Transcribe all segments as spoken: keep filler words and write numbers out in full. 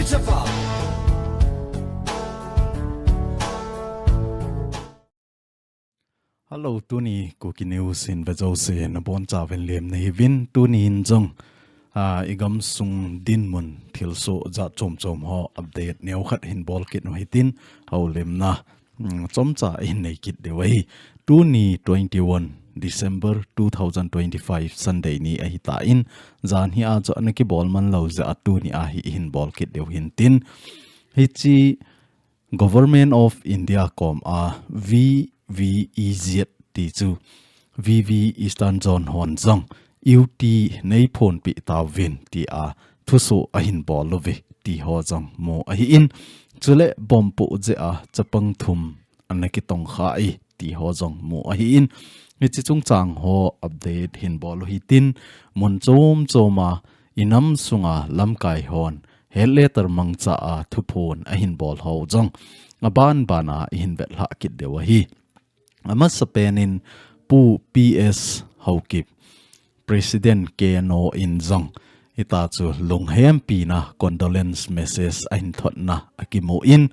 Hello, tuni Kuki News in ve jouse nabonchauvin lemna hiuvin, tuni in jong, ah, i gamsung dinmun thilsoh jat chom chom ho update neokhat hin bol kit u hitin, houlimna, mm, chomcha i hin nei kit diu ahi. Tuni twenty-one December two thousand twenty-five Sunday ni ahitan, janhi a chu ana kibol man lou jeh a tuni a hi i hin bol kit diu hintin. Hiche Government of India kom a V V E Z ti chu V V Eastern Zone hon jong U T nei phonpeh tauvin tia thusoh ahin bol uve ti ho jong mu ahin. Chule bomb poh jeh a chapang thum ana kitongkha e ti ho jong mu ahin. Hiche chungchang ho update hin bol u hitin, mun chom chom a i nam sunga lamkai hon het letter mangcha a thuphon ahin bol ho jong aban ban a i hin vetlhah kit diu ahi. Amasapen in Pu P S Haokip, President K N O in jong hitia chu lunghempina condolence message ahin thotna akimu in,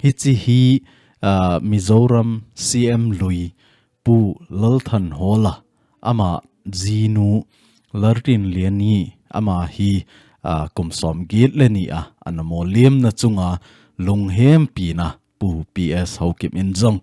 hiche hi, ah, Mizoram C M lui Pu Lalthanhola, ama jinu Lalrinlian hi, ama hi, ah, kum som get le ni a ana molliamna chunga lunghempina Pu P S Haokip in jong,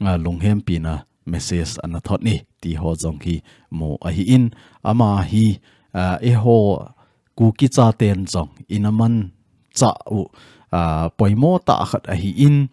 ah, lunghempina message ana thot e ti ho jong hi mu ahin, ama hi, ah, eiho Kuki chaten jong i na manchah u, ah, poimo tah khat ahin,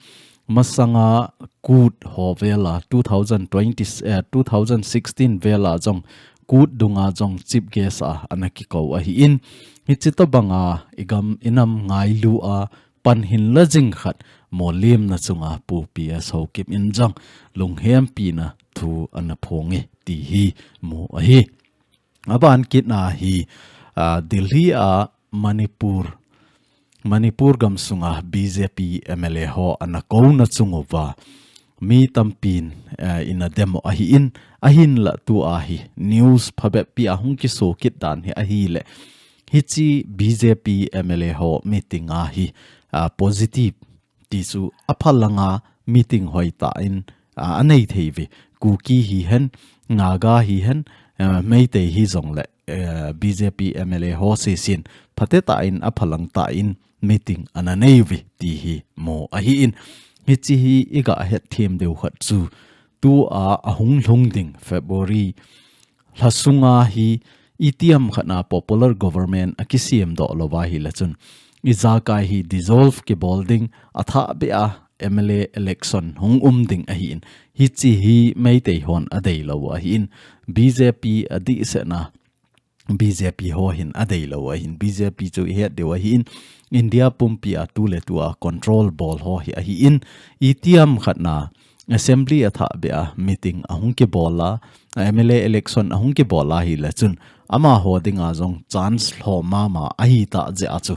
masanga Kut ho vel a two thousand twenty, eh, two thousand sixteen vel a jong Kut dunga jong chief guest a ana kikou ahin, hiche tobanga i gam i nam ngailu a pan hinla jing khat molliamna chunga Pu P S Haokip in jong lunghempina thu ana phong e ti hi mu ahi. Aban kit na hi, ah, Delhi a Manipur, Manipur gamsunga B J P M L A ho ana kouna chung uva mi tampin, eh, i na dem u ahin, ahinla tua hi news phabep pi a hung kiso kit dan hi ahile, hiche B J P M L A ho meeting a hi, ah, positive ti chu aphalanga meeting hoitah in, ah, anei thei uve. Kuki hihen, Naga hihen, ah, Meitei hijongle, eh, B J P M L A ho seisin phatetah in aphalang tah in meeting ana nei uve ti hi mu ahin. Hiche hi i ga hetthem diu khat chu tua ahung lhung ding February lha sunga hi itiham khat na popular government akisem doh lou va ahile chun, ijakai hi dissolve kibol ding, athahbeh a M L A election hung um ding ahin, hiche hi Meitei hon adei lou ahin, B J P adihsetna B J P ho hin adei lou ahin, B J P chu i het diu ahin, India pumpi a tuletua control bol ho hi ahin, itiham khat na Assembly athahbeh a meeting ahung kibol a, M L A election ahung kibol ahile chun, amaho dinga jong chance lhom mama ahitah jeh a chu,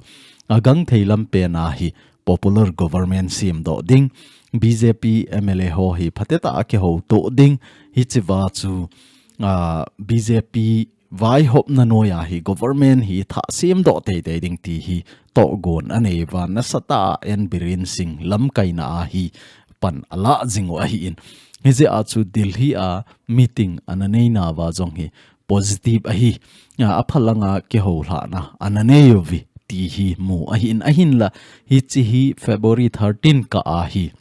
agangthei lampen a hi popular government sem doh ding, B J P M L A ho hi phatetah a kihoutoh ding, hichea chu, ah, B J P vaihopna noiya hi government hi thah sem doh teitei ding ti hi tohgon anei uva, nasatah a N Biren Singh lamkaina a hi pan ala jing u ahin. Hijeh a chu Delhi a meeting ana nei nauva jong hi positive ahi, a, aphalanga kihoulhahna ana nei uve ti hi mu ahin, ahinla hiche hi February thirteen kah a hi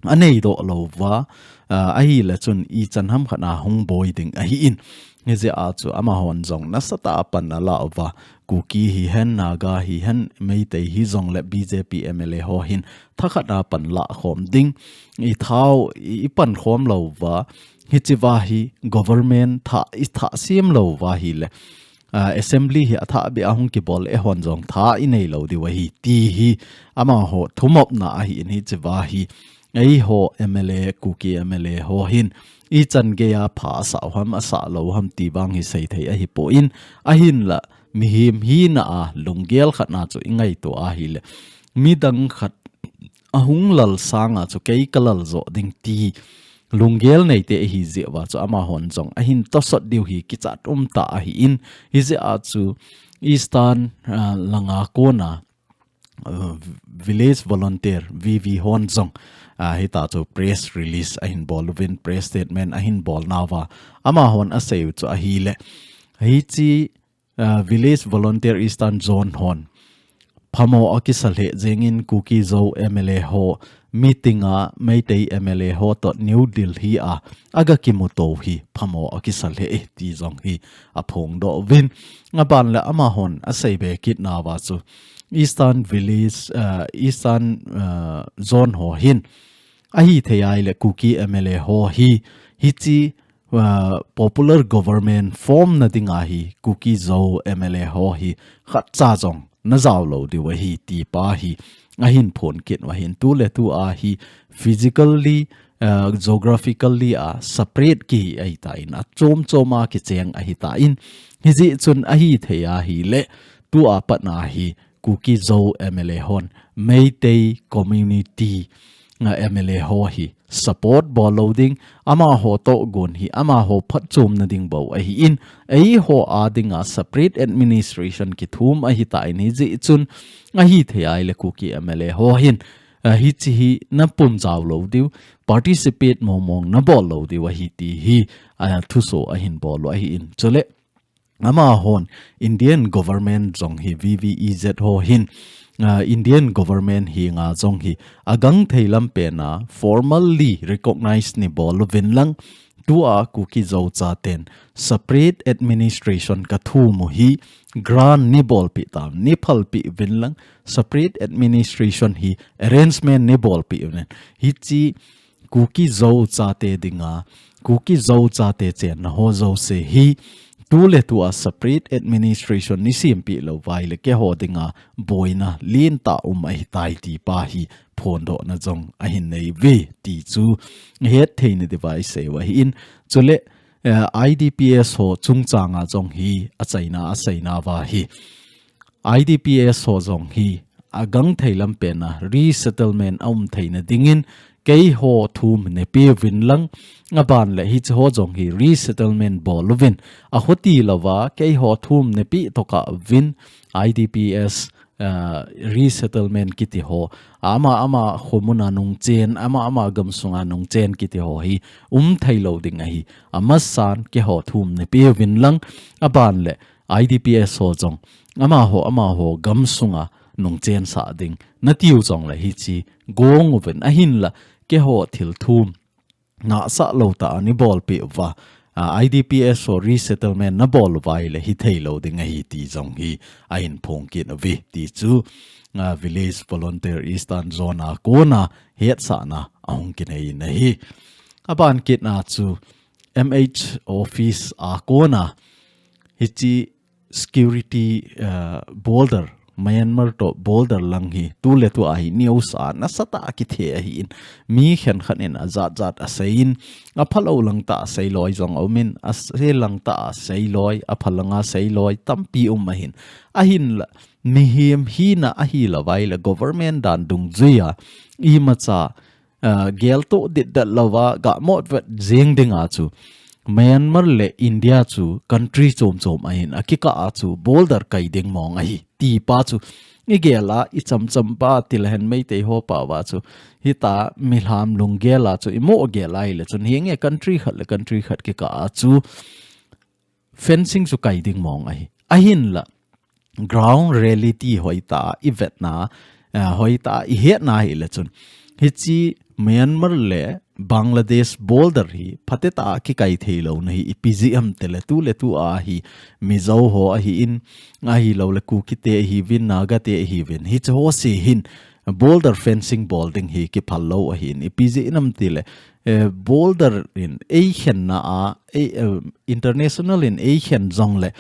anei doh lou uva, a, ahile chun ichan ham khat na hung boi ding ahin. Hijeh a chu amahon jong nasatah a pan ala uva, Kuki hihen, Naga hihen, Meitei hijongle B J P M L A ho hin thakhat a pan la khom ding, i thao, i, i pan khom lou uva, hichea hi government thah, i thah sem lou uva ahile, a, Assembly hi athahbeh a hung kibol, eihon jong tha i nei lou diu ahi ti hi amaho thumopna ahin, hichea hi eiho M L A, Kuki M L A ho hin ichan geiya pha asah u ham, asah lou u ham ti vang hi seithei ahipon, ahinla mihem hina a lunggel khat na chu i ngaito ahile, midang khat ahung lal sanga chu kei ka lal joh ding ti lunggel neite ahi jeh uva chu amahon jong ahin tosot diu hi kichat um tah ahin, hijeh a chu Eastern, ah, langa kona uh, Village Volunteer, V V hon jong, uh, hita chu press release ahin bol uvin, press statement ahin bol nauva, amahon asei u chu ahile. Hichi, uh, Village Volunteer Eastern Zone hon phamo akisa lheh jengin Kuki Zo M L A ho meeting a Meitei M L A ho toh New Delhi a aga kimuto hi phamo akisa lheh e ti jong hi aphongdoh uvin. Aban le amahon asei be kit nauva chu Eastern Village, uh, Eastern, uh, Zone ho hin ahithei ahile Kuki M L A ho hi hichi, uh, popular government form na dinga hi Kuki Zo M L A ho hi khatcha jong najao lou diu ahi ti pa hi ahin phong kit u ahin, tuletu a hi physically, uh, geographically a separate kihi ahitan, achom chom a kicheng ahitan, hijeh chun ahithei ahile tua pat na hi Kuki Zo M L A hon Meitei community, uh, M L A ho hi support bol lou ding, amaho tohgon hi amaho phatchomna ding bou ahin, eiho a dinga separate administration kithum ahitan, hijeh chun ahithei ahile Kuki M L A ho hin, uh, hichi hi napum jao lou diu, participate mong mong nabol lou diu ahi ti hi, uh, thuso ahin bol u ahin. Chule amahon Indian government jong hi V V E Z ho hin, uh, Indian government hi nga jong hi agangthei lam pen a formally recognize nibol uvin lang, tua Kuki Zo chaten separate administration kathum u hi grant nibolpeh tam, niphalpeh uvin lang, separate administration hi arrangement nibolpeh uvin. Hichi Kuki Zo chate dinga, Kuki Zo chate chenna ho jouse hi tuletu a separate administration nisempeh lou uva ahile keiho dinga boina lentah um ahitai ti pa hi phondohna jong ahin nei uve ti chu hetthei na diuva isei u ahin. Chule, uh, I D P S ho chungchang a jong hi achaina asei nauva hi I D P S ho jong hi agangthei lam pen a resettlement aum theina dingin keiho thum neipeh uvin lang, aban le hichi ho jong hi resettlement bol uvin, akhuti louva keiho thum neipeh tokah uvin I D P S, uh, resettlement kiti ho, ama ama khomun a nungchen, ama ama gamsung a nungchen kiti ho hi umthei lou ding ahi. Amasan keiho thum neipeh uvin lang, aban le I D P S ho jong amaho amaho gamsung a nungchen sah ding natiu jong le hichi gong uvin, ahinla keiho thil thum nahsah lou tah a neibolpeh uva, uh, I D P S ho resettlement nabol uva ahile hithei lou ding ahi ti jong hi ahin phong kit uve ti chu, uh, Village Volunteer Eastern Zone a kona hetsahna ahung kinei in ahi. Aban kit na chu M H office a kona hichi security, uh, border, Myanmar toh border lang hi tuletu a hi news a nasatah a kithe ahin, mi khenkhat in ajat jat asei in, aphalou lang tah a seiloi jong aumin, ase lang tah a seiloi, apha lang a seiloi tampi um ahin. Ahinla mihem hina ahilou vaile government dan dungjuia imacha, uh, geltoh ditdet louva gamot vet jeng dinga chu Myanmar le India chu country chom chom ahin, akikah a chu border kai ding mong ahi ti pa chu igel a, ichamcham pa tilehen Meitei ho pao va chu hita milham lunggel a chu imo gel ahile chun hinge country khat le country khat kikah a chu fencing chu kai ding mong ahi. Ahinla ground reality hoitah a ivetna, uh, hoitah a ihetna ahile chun hichi Myanmar le Bangladesh border hi phatetah a kikai theilouna hi ipi jeh ham tile tuletu a hi Mizo ho ahin, ahiloule Kukite ahiuvin, Nagate ahiuvin, hiche ho se hin border fencing bol ding hi kiphal lou ahin, ipi jeh ham tile, eh, border in eikhenna a, eh, eh, international in eikhen jongle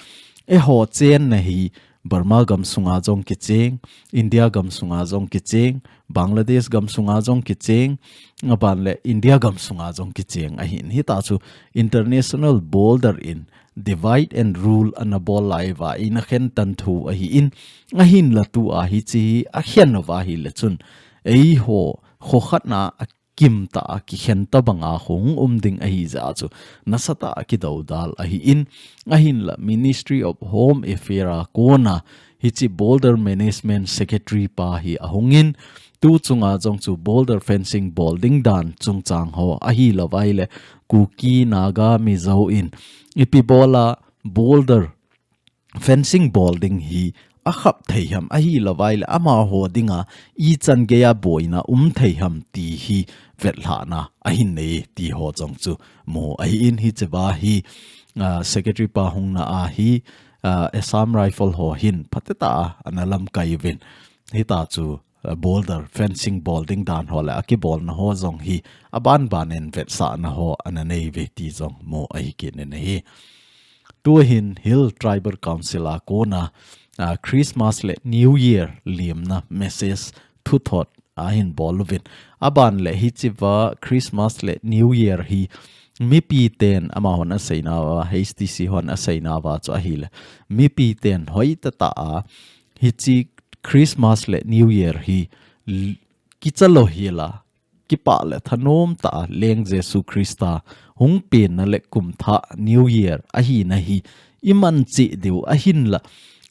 eiho chenna hi Burma gamsunga jong kicheng, India gamsunga jong kicheng, Bangladesh gamsunga jong kicheng, aban le India gamsunga jong kicheng ahin. Hita chu international border in divide and rule ana bol lai uva eina khen tan thu ahin, ahinla tua hiche hi akhen uva ahile chun eiho kho khatna a kimtah a kikhen tabang a hung um ding ahi jeh a chu nasatah a kidoudal ahi in, ahinla Ministry of Home Affairs a kona hiche Border Management Secretary pa hi ahung in, tu chunga jong chu border fencing bol ding dan chungchang ho ahilouva ahile Kuki, Naga, Mizo in ipi bola border fencing bol ding hi akhap thei ham ahilouva ahile amaho dinga ichan geiya boina um thei ham ti hi vetlhahna ahin nei ti ho jong chu mu ahi in, hichea hi, ah, Secretary pa hungna a hi, ah, Assam Rifle ho hin phatetah a ana lamkai uvin, hita chu, ah, border fencing bol ding dan ho le akibolna ho jong hi abanban in vetsahna ho ana nei uve ti jong mu ahi kit in ahi. Tuhin Hill Tribal Council a kona, ah, Christmas le New Year lemna message thuthot ahin bol uvin. Aban le hichea Christmas le New Year hi mipi ten amahon aseina uva, H T C hon aseina uva chu ahile, mipi ten hoitatah a hiche Christmas le New Year hi l-, kicha louhel a, kipah le thanom tah a Leng Jesu Christa hung penna le kumthah New Year ahina hi iman cheh diu ahinla,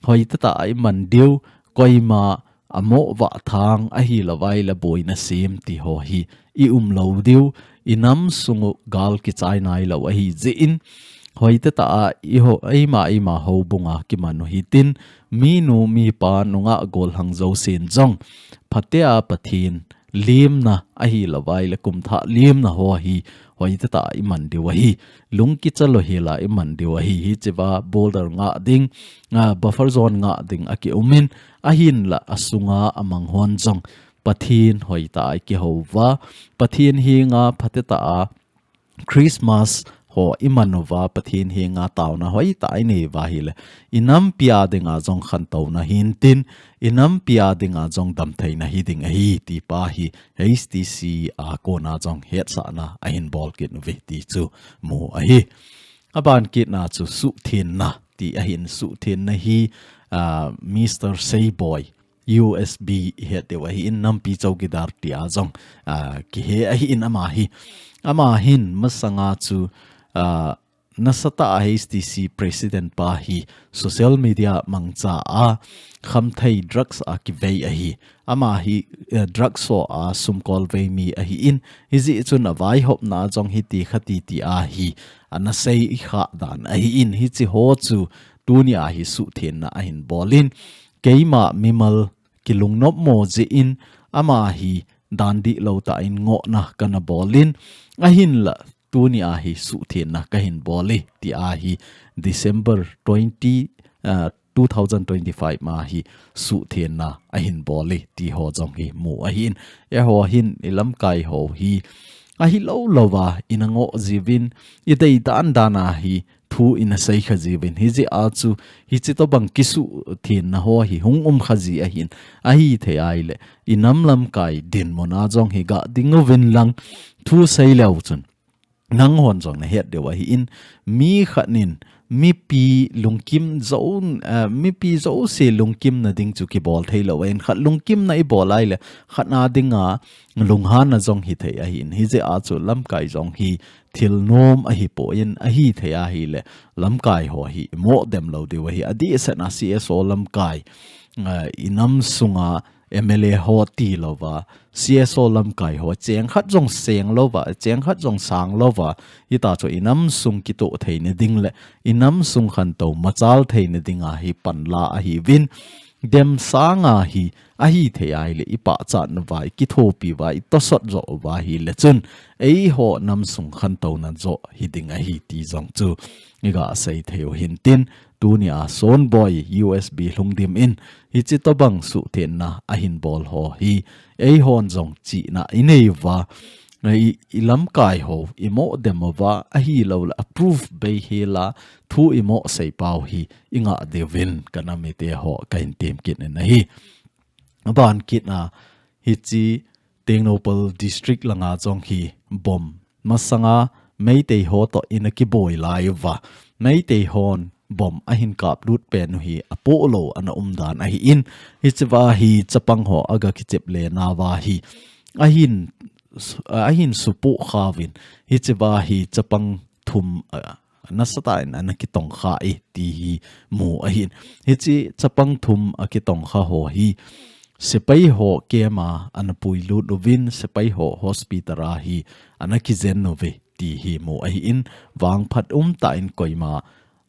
hoitatah a iman diu, koima amoh vah thang ahilouva ahile boina sem ti ho hi i um lou diu, inam sung u gal kichai nailou ahi jeh in, hoitatah a eiho, eima, eima houbung a kiman u hitin, minu, mipa, nungah, gollhang jousen jong phatea Pathen lemna ahilouva ahile kumthah lemna ho hi hoitatah a iman diu ahi. Lung kicha louhel a iman diu ahi. Hichea border ngah ding, ah, buffer zone ngah ding aki um in, ahinla asunga amang hon jong Pathen hoitah a ikihou uva, Pathen henga phatetah a Christmas ho iman uva, Pathen henga taona hoitah a inei uva ahile, inampi a dinga jong khantouna hintin, inampi a dinga jong damtheina hiding ahi ti pa hi H T C a kona jong hetsahna ahin bol kit uve ti chu mu ahi. Aban kitna chu suhthenna ti ahin, suhthenna hi, ah, Mister Seiboi, U S B ihet diu ahi in, nampi chowkidar tia jong, ah, kihe ahi in ama hi. Ama hin masanga chu, ah, nasatah a H T C President pa hi social media mangcha a khamthei drugs a kivei ahi. Ama hi, eh, drugs ho a sumkol vei mi ahi in, hijeh chun avaihopna jong hiti khati ti ahi, ana sei kha dan ahi in, hiche ho chu tuni a hi suhthenna ahin bol in, keima mimal kilungnop mo jeh in ama hi dan dihlou tah in ngohna kana bol in, ahinla tuni a hi suhthenna kahin bol e ti ahi, December twenty, ah, two thousand twenty-five ma hi suhthenna ahin bol e ti ho jong hi mu ahi in, eiho hin ilamkai ho hi ahilou louva ina ngoh jiuvin, idei dan dan a hi thu ina sei kha jiuvin, hijeh a chu hiche tobang kisuhthenna ho hi hung um kha ji ahin, ahithei ahile inam lamkai dinmun a jong hi ga ding uvin lang, thu sei leu chun nanghon jong nahet diu ahi in, mi khat in mipi lungkim jou, eh, mipi jouse lungkimna ding chu kibol theilou ahin, khat lungkimna ibol ahile khat na dinga lunghanna jong hithei ahi in, hijeh a chu lamkai jong hi thil nom ahipoi in, ahithei ahile lamkai ho hi imoh dem lou diu ahi. Adehset na C S O lamkai, eh, inam sunga M L A ho tilouva, C S O lamkai ho cheng khat jong seng louva, cheng khat jong sang louva, hita chu inam sung kitoh theina ding le inam sung khantou machal theina dinga hi panla ahiuvin, demsanga hi ahithei ahile ipachat uva, ikithopi uva, itosot joh uva ahile chun eiho nam sung khantouna joh hiding ahi ti jong chu iga sei thei u hintin, tuni a Sonboi U S B lhungdim in hiche tobang suhthenna ahin bol ho hi eihon jong chihna inei uva, i, ilamkai ho imoh dem uva, ahilouleh approve beihela thu imoh seipau hi ingah diuvin kanam mite ho kahin tem kit in ahi. Aban kitna hiche Tengnoupal District langa jong hi bomb masanga Meitei ho toh ina kiboi lai uva, Meitei hon bomb ahin kaplut pen u hi apohlou ana umdan ahin, hichea hi chapang ho aga kichep le nauva hi ahin ahin supoh khauvin, hichea hi chapang thum, ah, nasatah in ana kitongkha e ti hi mu ahin. Hiche chapang thum akitongkha ho hi sepai ho camp a ana puilut uvin, sepai ho hospital a hi ana kijen uve ti hi mu ahin, vangphat umtah in koima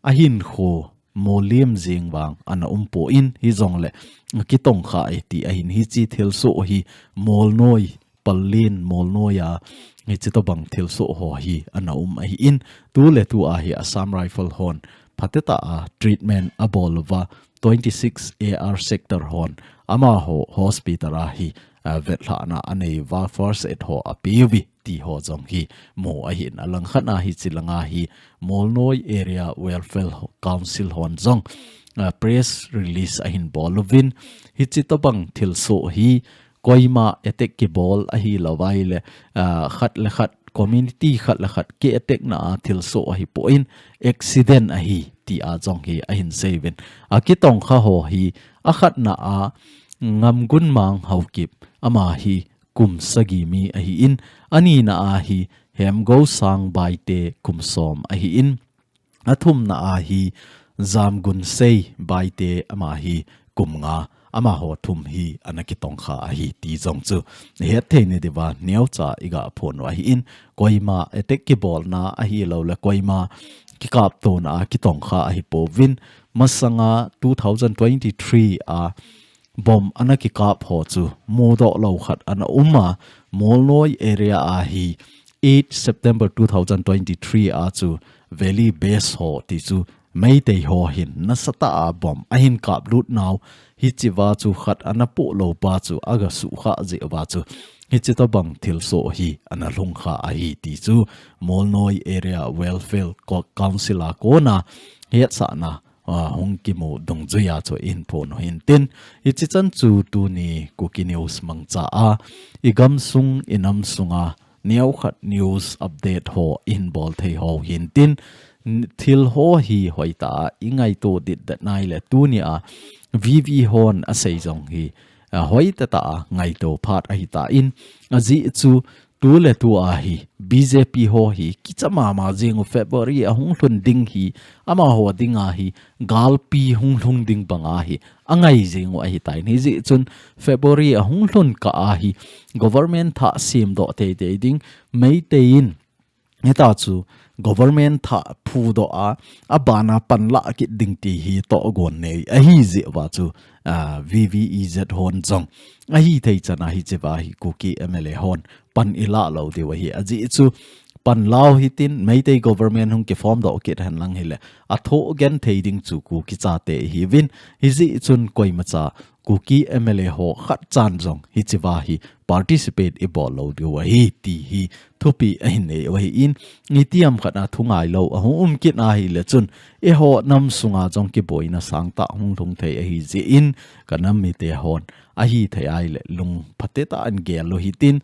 ahinkho molliam jing vang ana umpon, hijongle akitongkha e ti ahin, hiche thilsoh hi molnoi pallin molnoi a, hiche tobang thilsoh ho hi ana um ahin, tuletu a hi Assam Rifle hon phatecha a treatment abol uva, twenty six A R sector hon amaho hospital a hi, ah, vetlhahna anei uva, first aid ho apeuve ti ho jong hi mu ahin, alangkhat a hiche langa hi Molnoi Area Welfare Council hon jong, ah, press release ahin bol uvin, hiche tobang thilsoh hi koima attack kibol ahilou vaile, ah, khat le khat, community khat le khat ki attack na a thilsoh ahipon, accident ahi tia jong hi ahin seiyuvin. Akitongkha ho hi akhatna a Ngamgunmang Haokip, ama hi kum sagi mi ahin, anina a hi Hemgosang Baite kum som ahin, athumna a hi Jamgunsei Baite, ama hi kum nga, amaho thum hi ana kitongkha ahi ti jong chu hetthei nadiuva neocha iga phon u ahin, koima attack kibolna ahiloule koima kikaptona a kitongkha ahipouvin, masanga two thousand twenty-three a bomb ana kikap ho chu mudoh lou khat ana um a, Molnoi area a hi eight September two thousand twenty-three a chu Valley Base ho ti chu Meitei ho hin nasatah a bomb ahin kaplut nau, hichea chu khat ana poh lou pa chu aga suhkhah jeh uva chu hiche tobang thilsoh hi ana lhungkha ahi ti chu Molnoi Area Welfare Co-, Council a kona hetsahna, ah, hung kimu dungjuia chu ihin phon u hintin, hiche chan chu tuni Kuki News mangcha a, igamsung inamsunga neokhat news update ho ihin bol thei u hintin, thil ho hi hoitah a ingaito ditdet naile tunia V V hon asei jong hi, ah, hoitah tah a ngaito phat ahitan, ajeh chu tuletu a hi B J P ho hi kicha mama jeng u, February ahung lhun ding hi amaho dinga hi galpi hung lhung ding banga hi angai jeng u ahitan, hijeh chun February ahung lhun kah a hi government thah semdoh teitei ding, Meitei in hitia chu government thah phudoh a, abana panlah kit ding ti hi tohgon nei ahi jeh uva chu, ah, V V E Z hon jong ahithei chan a hichea hi Kuki M L A hon pan ilah lou diu ahi, ajeh chu panlau hitin Meitei government hung kiform doh kit henlang hile athoh genthei ding chu Kuki chate ihiuvin, hijeh chun koimacha Kuki M L A ho khatchan jong hichea hi participate ibol lou diu ahi ti hi thupi ahin nei u ahin, itiham khat a thu ngailou ahung um kit ahile chun eiho nam sunga jong kiboina sangtah hung lhung thei ahi jeh in, kanam mite hon ahithei ahile lung phatecha in gel u hitin,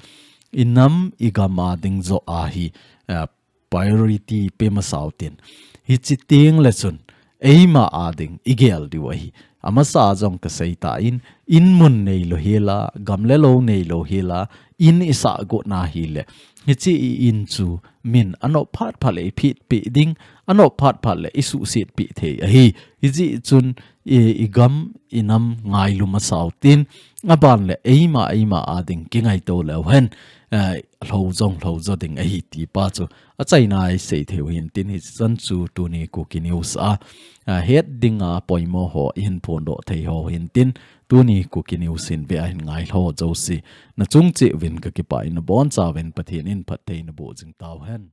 inam igam a ding joh a hi, ah, priority pe masa utin, hiche tengle chun eima a ding igel diu ahi. Amasa jong kaseitan, in mun neilou hela, gam le lou neilou hela, in isah got na hile, hiche i-in chu min anop phat phat le iphetpeh ding, anop phat phat le isuhsetpeh thei ahi. Hijeh chun i, igam inam ngailu masa utin, aban le eima eima a ding kingaito leu hen, eh, lhou jong lhou jo ding ahi ti pa chu achaina isei thei u hintin, hiche chan chu tuni Kuki News a, ah, het dinga poimo ho ihin phondoh thei u hintin, tuni Kuki News hin ve ahin ngailhah jouse nachung cheh uvin kakipah in, nabonchauvin Pathen in phatthei naboh jing tauhen.